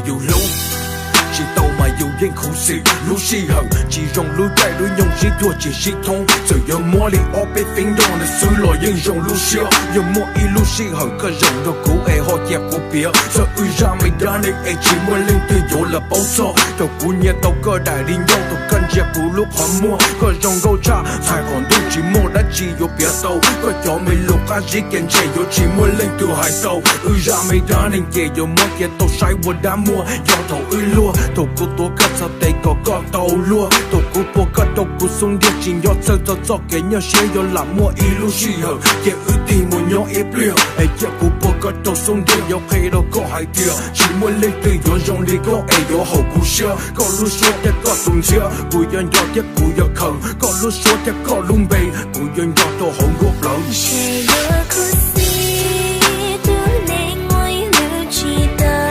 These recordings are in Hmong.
Yus hlub tsis tau mas yus yeej khuv xim. Lub sij hawm tsis zoo, lub caij lub nyoog sib thuam tsis sib thoob. Txawm yuav muab li ob peb feeb nrog nws xwb los yeej zoo lub siab. Yog muaj ib lub sij hawm koj zaum nrog kuv es ho cia kuv piav txog wb zaj me dab neeg es tsis muaj leej twg yuav los paub txog. Thaum kuv nyiam tau koj daim di ncauj, thaum koj ntsia kuv lub qhov muag, koj zoo nkauj tshaj, txhais qhov ntuj tsis muaj dab tsi yuav piav tau. Koj cov me lus qab zib ces ntshe yuav tsis muaj leej twg hais tau. Wb zaj me dab neeg ces yuav muab cia tau saib ua dab muag. Yog thaum wb luag, thaum kuv tuav koj txhais tes kom koj tau luag, thaum kuv pua koj rau kuv xub ntiag, tsis nco txhawj txog txoj kev nyuaj siab. Yog lam muaj ib lub sij hawm ces wb tig mus nyob ib pliag es cia kuv pua koj rau xub ntiag. Yuav qhia rau koj hais tias tsis muaj leej twg yuav zoo li koj es yuav haum kuv siab. Koj lub suab thiab koj tus ntxhiab kuv yuav nco thiab kuv yuav khaws. Koj lub suab thiab koj lub npe kuv yuav nco rau hauv nruab plawv. Ntshe yuav khuv xim tus neeg muaj ib lub tsis tau,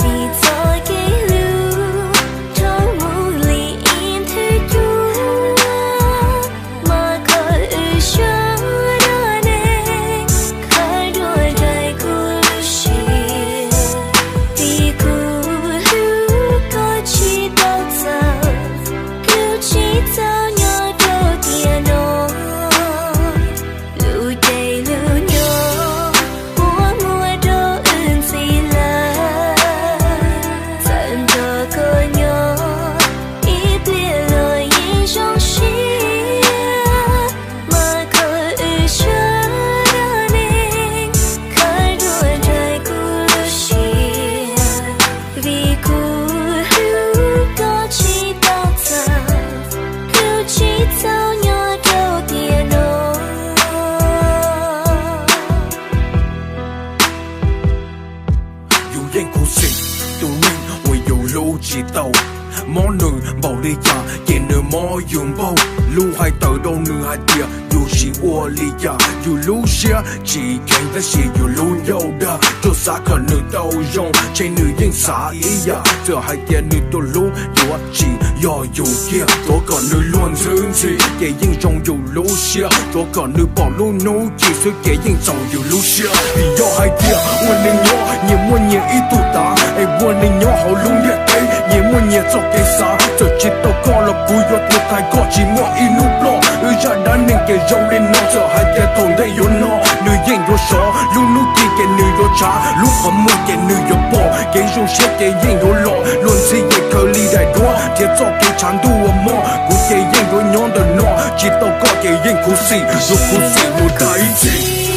vim txoj kev hlub dhau mus li ib nthwv cua, mas koj wb suav dab neeg khawb dua nraim kuv lub siab. Vim kuv hlub koj tsis tau txawm, kuv tsis txaus nyob rau tiam no. Lub caij lub nyoog puas muaj rau wb ntxiv lawm? Txawm nrog koj nyob ib pliag los yeej zoo siab, mas koj wb suav dab neeg khawb dua nraim kuv lub siab. Vim kuv hlub koj tsis tau txawm, kuv tsis txaus nyob rau tiam no. Yus yeej khuv xim tus neeg uas yus hlub tsis tau. Mob nws npaum li cas ces nws mob yus npaug. Lus hais tawm rau nws hais tias yus tsis ua li cas, yus lub siab tsis kheev tab sis yus lub ncauj dag. Tsuas xav kom nws tau zoo, ntshe nws yeej xav ib yam. Txawm hais tias nws tus hlub yuav tsis yog yus kiag, tsuav kom nws luag ntxhi ntxhi ces yeej zoo yus lub siab. Tsuav kom nws pom lub hnub ci xwb ces yeej txaus yus lub siab. Vim yog hais tias ua neeg nyob nyias muaj nyias ib tug tav, es ua neeg nyob hauv lub ntiaj teb nyias muaj nyias txoj kev xav. Txawm tsis tau koj los kuv yuav tuag tag koj tsis muaj ib hnub ploj. Wb zaj dab neeg ces zoo li no, txawm hais tias thaum ntej yuav no nws yeej yuav sov. Lub hnub ci ces nws yuav tshav, lub qhov muag ces nws yuav pom. Kev zoo siab ces yeej yuav los, luag ntxhi ces khaws li daim duab, nrhiav txoj kev tshav ntuj ua mog. Kuv ces yeej yuav nyob ntawm no, tsis tau koj ces yeej khuv xim, yuav khuv xim mus tag ib txhis.